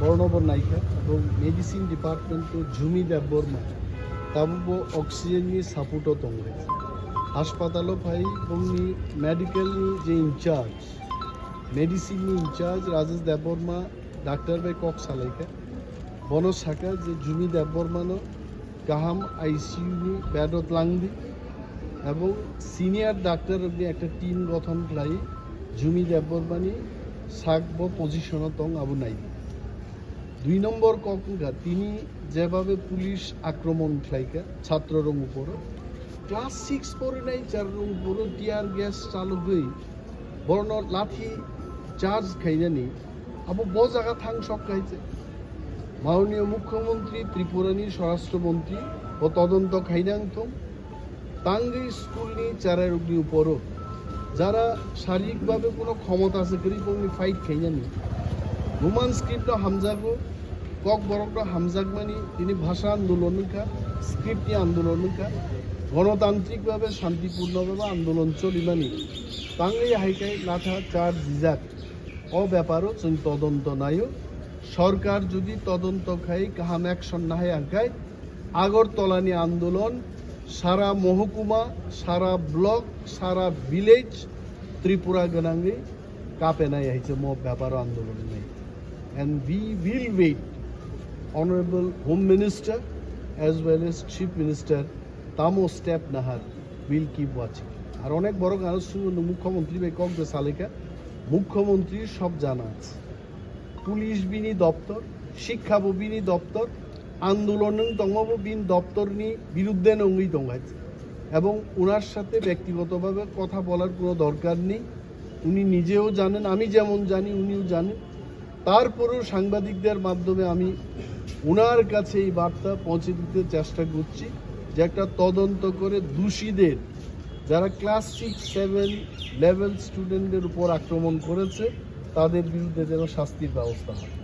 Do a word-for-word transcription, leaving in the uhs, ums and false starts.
Borno bo naikha, ebong medicine department o Jumi Debbarma, tabukbo oxygen ni support o tongo. Haspatalo phai bongni medical ni je in charge, medicine ni in charge Rajesh Debbarma doctor bai kok salaikha. Bono saka je Jumi Debbarma no kaham I C U ni bed o twlangdi, ebong senior doctor rokni ekta team gothon khlai Jumi Debbarmani sak bo position o tong abo naidi. Dui nombor kok wngkha tini jebhabe police akromon khlaikha chhatro rok uporo, class six porinai char rok uporo tear gas chalogwi borno lathi charge khainani, abo bo jaga thang sok khai se. Maunio Mukhyamantri Tripurani Swarashtra Mantri bo todonto khainang thung. Tangwi school ni charai rokni uporo jara sharirikbhabe kuno khomota se kwrwi bongni fight khainani. Roman script no hamjago, Kokborok no hamjakmani tini bhasha andolon wngkha, script ni andolon wngkha, gonotantrik bhabe shantipurno bhabe andolon cholimani tangwi haikai latha charge rijak. O beparo chwng todonto naio. Sorkar jodi todonto khai kaham action nahai angkhai Agartala ni andolon sara mohokuma, sara block, sara village Tripura gwnangwi kapenai hai se mo beparo andolon nai. And we will wait, Honorable Home Minister as well as Chief Minister tamo step nahar, we'll keep watching. Ar onek borok ano sungo Mukhyamantri bai kok de salika, Mukhyamantri sob jana ache. Police bini doptor, Shikkha bo bini doptor, andolon wng tongo bo bini doptorni birudde no wngwi tongo hai. এবং ওনার সাথে ব্যক্তিগতভাবে কথা বলার কোনো দরকার নেই। উনি নিজেও জানেন, আমি যেমন জানি উনিও জানেন। তারপরেও সাংবাদিকদের মাধ্যমে আমি ওনার কাছে এই বার্তা পৌঁছে দিতে চেষ্টা করছি যে একটা তদন্ত করে দোষীদের, যারা ক্লাস সিক্স সেভেন লেভেল স্টুডেন্টদের উপর আক্রমণ করেছে, তাদের বিরুদ্ধে যেন শাস্তির ব্যবস্থা হয়।